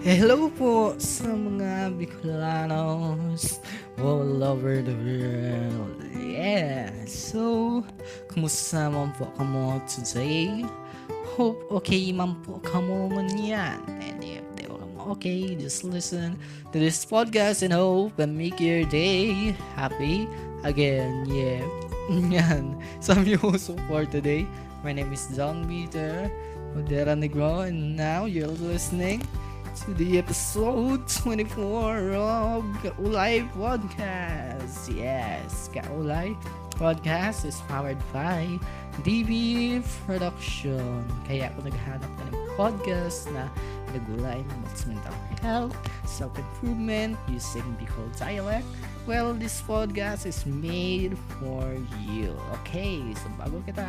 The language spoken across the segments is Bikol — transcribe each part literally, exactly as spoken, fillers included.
Hello po sa mga Bicolanos all over the world. Yeah. So, kumusta man po kamo today? Hope okay man po kamo man yan. And if di po kamo okay, just listen to this podcast and hope and make your day happy again. Yeah. Yan. So, I'm your host for today. My name is John Peter Modera Negro, and now you're listening to the episode twenty-four of Kaulay Podcast. Yes, Kaulay Podcast is powered by D B Production. Kaya kung naghahanap ka ng podcast na nag-uulay ng mental health, self-improvement using Bicol dialect, well, this podcast is made for you. Okay, so bago kita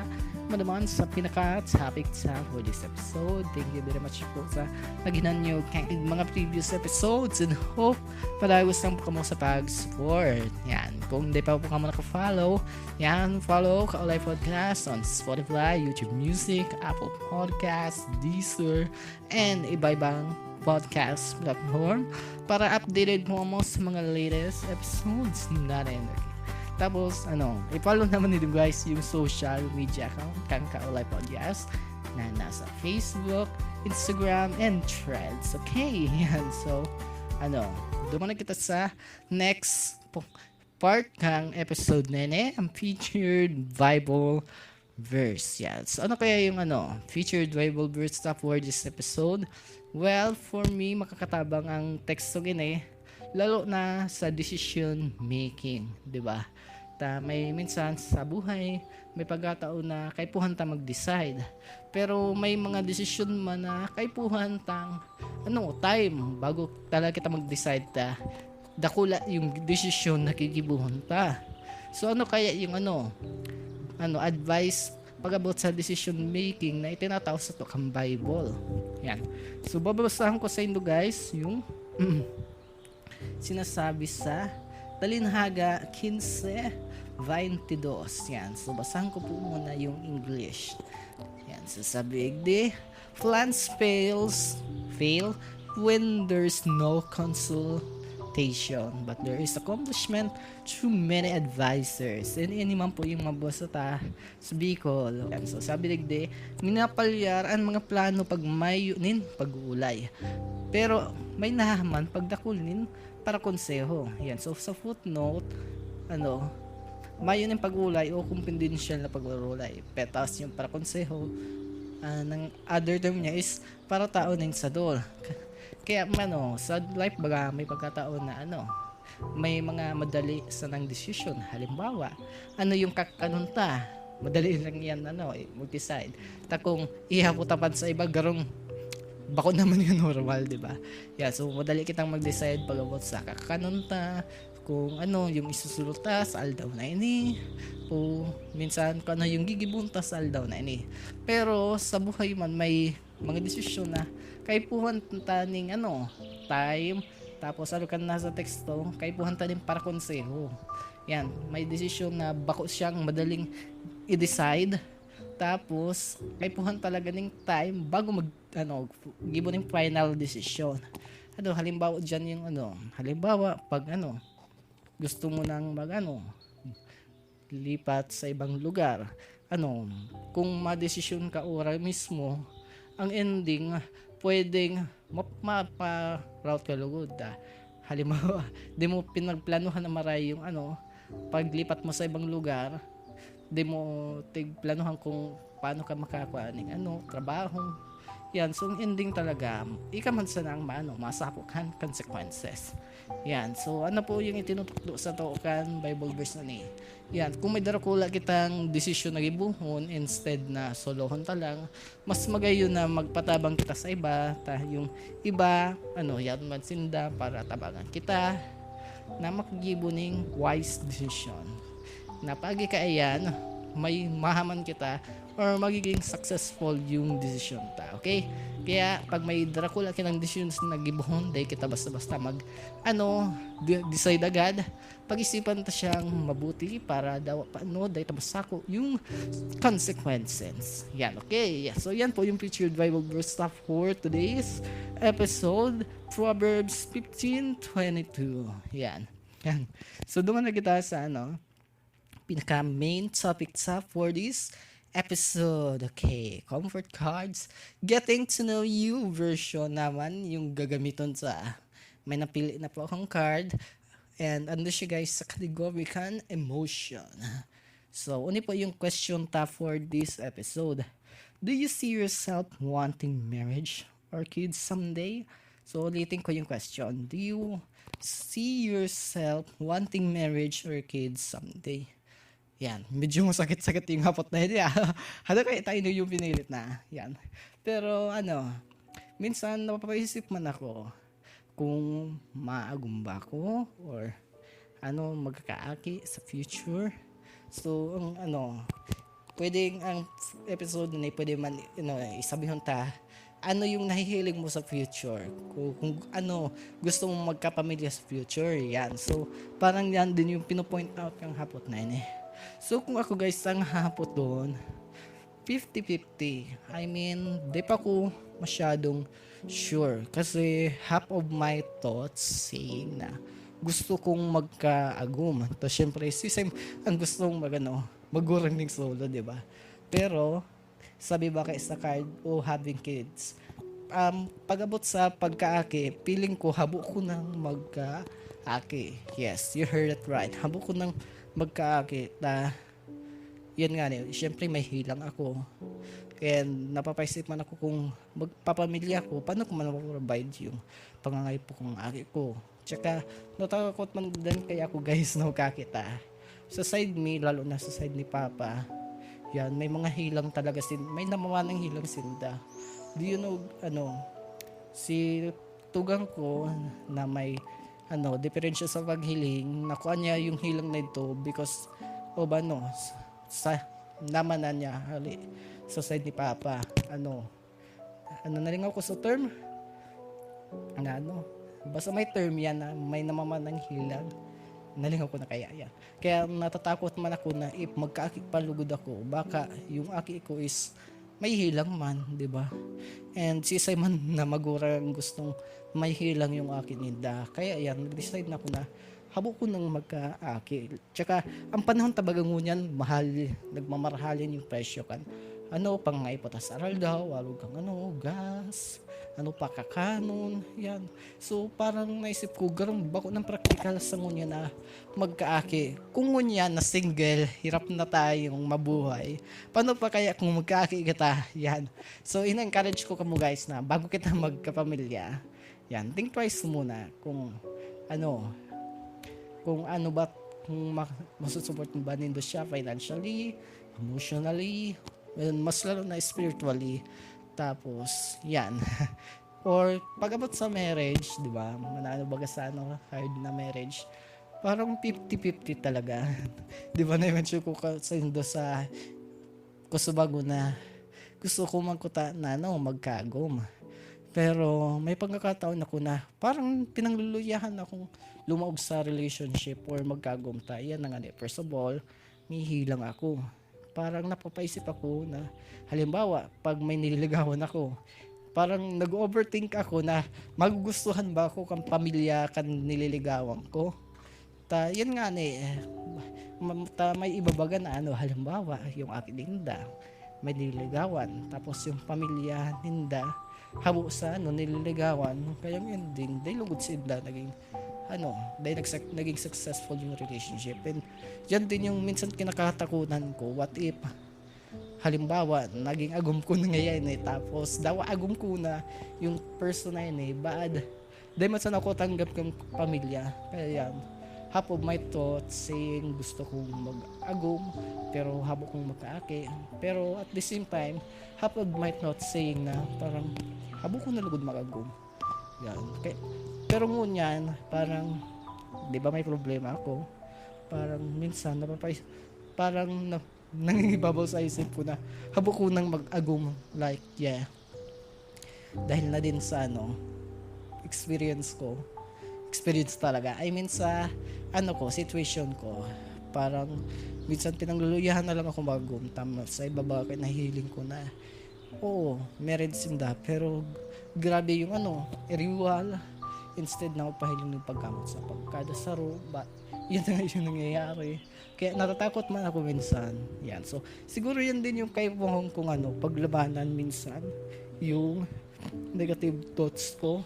maduman sa pinaka-topic ta for this episode, thank you very much po sa naghinanyog kan mga previous episodes, and hope padagos lang po kamo sa pag-support. Yan, kung di pa po kamo naka-follow, yan, follow Kaulay Podcast on Spotify, YouTube Music, Apple Podcast, Deezer, and iba-ibang podcast platform para updated po kamo sa mga latest episodes natin. Tapos, ano, i-follow naman ninyo, guys, yung social media account kan Kaulay Podcast na nasa Facebook, Instagram, and Threads. Okay, yan. So, ano, duman na kita sa next po- part kan episode na ini, ang featured Bible verse. Yan. So, ano kaya yung, ano, featured Bible verse ta for this episode? Well, for me, makakatabang ang tekstong ini, lalo na sa decision making, di ba? Ta, may minsan sa buhay, may pagkataon na kaipuhan ta mag-decide. Pero may mga desisyon man na kaipuhan tang, ano, time bago talaga kita mag-decide ta dakula yung desisyon na gigibohon ta. So, ano kaya yung, ano, ano, advice pag-abot sa decision making na itinatao sato kan Bible? Yan. So, babasahon ko saindo, guys, yung sinasabi sa Talinhaga quince veintidos. Yan. So, basahan ko po muna yung English. Yan. So, sabi di, "Plans fails, fail when there's no consultation, but there is accomplishment through many advisors." And ini man po yung mabasa ta sa Bicol. Yan. So, sabi digdi, "Minapalyar an mga plano pag mayo nin pag-uulay. Pero may nahahaman pag dakul nin parakonseho." Yan. So, sa footnote, ano, mayo nin pag-uulay o kumpidensyal na pag-uulay. Petas yung parakonseho, ah, ng other term niya is para tao nin sadol. Kaya, ano, sa life baga may pagkataon na, ano, may mga madali sanang desisyon. Halimbawa, ano yung kakanon ta? Madali lang yan, ano, eh, mag-decide. Ta kung ihapot ta pa sa iba, garong bako naman yung normal, di ba? Yeah, so madali kitang mag-decide pag-abot sa kakanon ta, kung ano yung isusulot ta sa aldaw na ini, o minsan kung ano yung gigibohon ta sa aldaw na ini. Pero sa buhay man, may mga desisyon na kaipuhan ta ning, ano, time, tapos ano kan nasa teksto, kaipuhan ta ning parakonseho. Yan, may desisyon na bako siyang madaling i-decide, tapos kaipuhan talaga ning time bago mag, ano, gibo ning final decision. Ano, halimbawa diyan yung, ano, halimbawa, pag, ano, gusto mo nang mag, ano, lipat sa ibang lugar. Ano, kung madesisyon ka ora mismo, ang ending, pwedeng map-, mapa-route ka lugod, ah. Halimbawa, di mo pinagplanuhan na maray yung, ano, paglipat mo sa ibang lugar, di mo tigplanuhan kung paano ka makakuha ning, ano, trabaho. Yan, so ang ending talaga, ika man sana ang maano, masakop kan consequences. Yan, so ano po yung itinutukdo sato kan Bible verse na ni? Yan, kung may darakula kitang desisyon na gibohon, instead na solohon ta lang, mas magayon na magpatabang kita sa iba, ta yung iba, ano, yan man sinda para tabangan kita na makagibo ning wise decision. Na pag ikaayan, may mahaman kita or magiging successful yung desisyon ta. Okay? Kaya pag may dakula kitang desisyon na gibohon, dai kita basta-basta mag, ano, de-, decide agad. Pag-isipan ta siyang mabuti para dawa pa, ano, dai ta masako yung consequences. Yan, okay? Yeah. So, yan po yung featured Bible verse ta for today's episode, Proverbs fifteen twenty-two. Yan. Yan. So, duman na kita sa, ano, pinaka main topic ta for this episode. Okay, comfort cards. Getting to know you version naman yung gagamiton ta. May napili na po akong card. And ano siya, guys, sa category kan emotion. So, uni po yung question ta for this episode. Do you see yourself wanting marriage or kids someday? So, ulitin ko yung question. Do you see yourself wanting marriage or kids someday? Yan. Medyo masakit-sakit yung hapot na yun, ah. Ano kaya tayo yung pinilit na? Yan. Pero, ano, minsan napapaisip man ako kung maagom ba ako or, ano, magkakaaki sa future. So, ang, ano, pwedeng ang episode na pwede man, you know, isabihon ta, ano yung nahihiling mo sa future? Kung, kung ano, gusto mong magkapamilya sa future, yan. So, parang yan din yung pinopoint out ng hapot na yun eh. So, kung ako, guys, ang hapot doon, fifty fifty. I mean, di pa ko masyadong sure. Kasi half of my thoughts saying na gusto kong magkaagom. Tapos, syempre, si Sam ang gustong mag, ano, magurang ning solo, di ba? Pero, sabi ba kay sa card, "Oh, having kids." Um, pag-abot sa pagkaaki, feeling ko, habo ko nang magkaaki. Yes, you heard it right. Habo ko nang magkaaki. Ta, yan nga, eh, syempre, may hilang ako. And napapaisip man ako kung magpapamilya ako, paano ko man mapaprovide yung pangangaipo kong aki ko. Tsaka, natakot man din kaya ako, guys, na magkakita. Sa side mi, lalo na sa side ni Papa, yan, may mga hilang talaga sin-, may namamanang hilang sinda. Do you know, ano, si tugang ko na may, ano, diferensya sa paghiling, nakuha niya yung hilang na ito because of, ano, sa, sa namanan niya, hali, sa side ni Papa, ano, ano, nalingaw ko sa term? Ano, ano? Basta may term yan na may namamanang hilang. Nalingaw ko na kaya yan. Kaya natatakot man ako na if magkaaki pa lugod ako, baka yung aki ko is may hilang man, di ba? And sisay man na magurang gustong may hilang yung aki ninda. Kaya yan, nag-decide na ako na habo ko nang magkaaki. Tsaka, ang panahon ta baga ngunyan, mahal, nagmamarahalin yung presyo kan, ano, pangangaipo ta sa aral daw, arog kang, ano, gas, ano pa, kakanon, yan. So, parang naisip ko, garang bako ng praktikal sa ngunyan na magkaaki. Kung ngunyan na single, hirap na tayong mabuhay. Paano pa kaya kung magkaaki kita? Yan. So, in-encourage ko kamo, guys, na bago kita magkapamilya, yan, think twice muna kung ano, kung ano ba, kung ma-, masusupport mo ba nindo siya financially, emotionally, and mas lalo na spiritually. Tapos, yan. Or, pag-abot sa marriage, di ba? Manano baga sa, ano, hard na marriage. Parang fifty fifty talaga. Di ba, na-mention ko ka, sa indo sa kusubago na gusto ko magkuta na, ano, magkagom. Pero may pagkakataon ako na parang pinangluluyahan akong lumaog sa relationship or magkagom ta. Yan na nga ni, first of all, may hilang ako. Parang napapaisip ako na, halimbawa, pag may nililigawan ako, parang nag-overthink ako na magugustuhan ba ako kang pamilya kan nililigawan ko. Ta, yan nga ni, eh, ma-, ta, may iba baga na, ano, halimbawa, yung aki ninda, may nililigawan, tapos yung pamilya ninda, habo sa, ano, nililigawan, kaya ang ending, dai lugod sinda naging, ano, dai nagsa-, naging successful yung relationship. And yan din yung minsan kinakatakutan ko, what if, halimbawa, naging agom ko na ngayon eh, tapos dawa agom ko na yung person na yun eh, bad. Dahil man sana ako tanggap kang pamilya. Kaya yan, half of my thoughts saying gusto kong mag-agom, pero habo kong magkaaki. Pero at the same time, half of my thoughts saying na parang habo ko na lugod mag-agom. Yan. Kaya, pero ngunyan, parang, di ba may problema ako? Parang minsan, napapais-, parang na, Nangingibabaw sa isip ko na habo ko nang mag-agom, like, yeah. Dahil na din sa ano, experience ko. Experience talaga. I mean sa ano ko, situation ko. Parang minsan pinangluluyahan na lang ako mag-agom. Tama, sa iba ba kaya nahihiling ko na, oo, married sinda. Pero grabe yung ano, iriwal. Instead na magpahiling ng pagkamot sa pagkada saro, but yun na yung nangyayari. Kaya natatakot man ako minsan. Yan. So, siguro yan din yung kaipuhan kong ano, paglabanan minsan. Yung negative thoughts ko.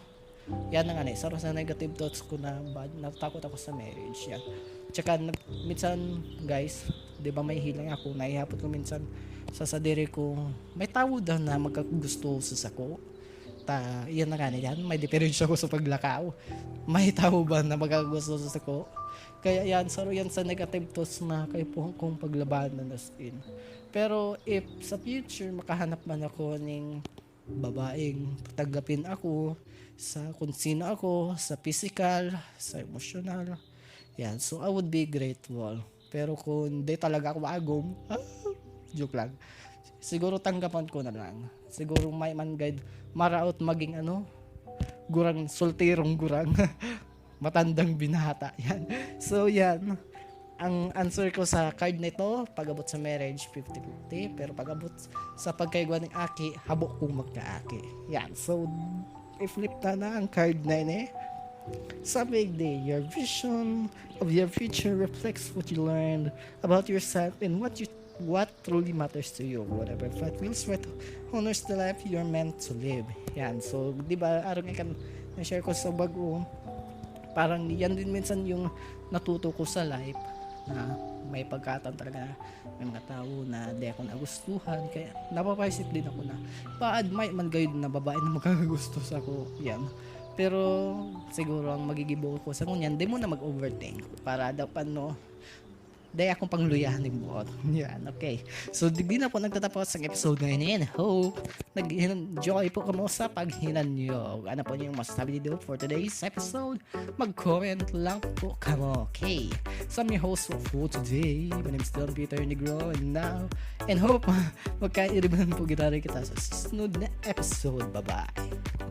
Yan na nga eh. Sarap sa negative thoughts ko na bad. Natatakot ako sa marriage. Yan. Tsaka, nag- minsan, guys, di ba may hiling ako, naihapot ko minsan sa sadiri ko, may tawo daw na magkagusto sa sako. Ta, yan na nga na yan. May diferensya ko sa paglakaw. May tawo ba na magkagusto sa sako? Kaya yan, saro yan sa negative thoughts na kaipuhan kong paglabanan as in. Pero if sa future makahanap man ako ning babaeng tatanggapin ako sa kung sino ako, sa physical, sa emotional, yan. So, I would be grateful. Pero kung di talaga ako maagom, ah, joke lang. Siguro tanggapan ko na lang. Siguro may man guide maraot maging ano, gurang, solterong gurang. Matandang binata. Yan. So, yan. Ang answer ko sa card nito, pag-abot sa marriage, fifty fifty. Pero pag-abot sa pagkaigwa ng aki, habo kong magkaaki. Yan. So, i-flip ta na ang card na ini. Sabi di, your vision of your future reflects what you learned about yourself and what you what truly matters to you. Whatever fate will sweat, honors the life you're meant to live. Yan. So, di ba, arang ikan na-share ko sa bago, parang yan din minsan yung natuto ko sa life na may pagkataon talaga na may mga tao na di ako nagustuhan. Kaya napapaisip din ako na pa-admire man gayud na babae na magkakagusto sa ako. Yan. Pero siguro ang magigibo ko sa ngunyan, di mo na mag-overthink para daw pano dai akong pangluyahan ning buot. Yan, okay. So, digdi na po nagtatapos ang episode ngayon. And hope nag-enjoy po kamo sa paghinanyog. Ano po yung masasabi niyo for today's episode? Mag-comment lang po kamo. Okay. So, I'm your host for today. My name is Don Peter Negro. And now, and hope magkairibanan po gitara kita sa susunod na episode. Bye-bye.